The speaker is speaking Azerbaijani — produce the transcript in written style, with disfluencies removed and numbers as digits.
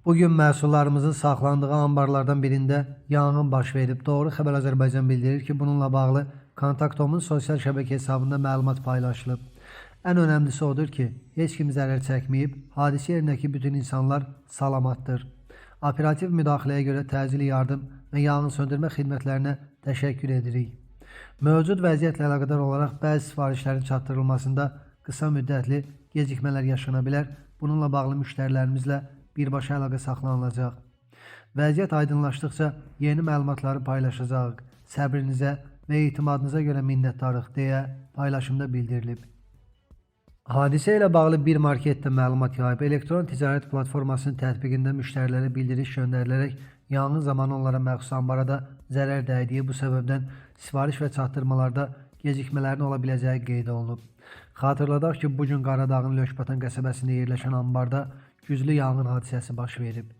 Bugün məhsullarımızın saxlandığı anbarlardan birində yanğın baş verib. Doğru Xəbər Azərbaycan bildirir ki, bununla bağlı Kontakt.com-un sosial şəbəkə hesabında məlumat paylaşılıb. Ən önəmlisi odur ki, heç kim zərər çəkməyib, hadisə yerindəki bütün insanlar salamatdır. Operativ müdaxiləyə görə təcili yardım və yanğın söndürmə xidmətlərinə təşəkkür edirik. Mövcud vəziyyətlə əlaqədar olaraq bəzi sifarişlərin çatdırılmasında qısa müddətli gecikmələr yaşana bilər. Bununla bağlı müştərilərimizlə birbaşa əlaqə saxlanılacaq. Vəziyyət aydınlaşdıqca yeni məlumatları paylaşacağıq. Səbrinizə və etimadınıza görə minnətdarıq deyə paylaşımda bildirilib. Hadisə ilə bağlı bir market də məlumat yayıb. Elektron ticarət platformasının tətbiqində müştərilərə bildiriş göndərilərək yanğın zamanı onlara məxsus ambara da zərər dəydiyi, bu səbəbdən sifariş və çatdırmalarda gecikmələrin ola biləcəyi qeyd olunub. Xatırladaq ki, bu gün Qaradağın Lökbatan qəsəbəsində yerləşən ambarda güclü yanğın hadisəsi baş verib.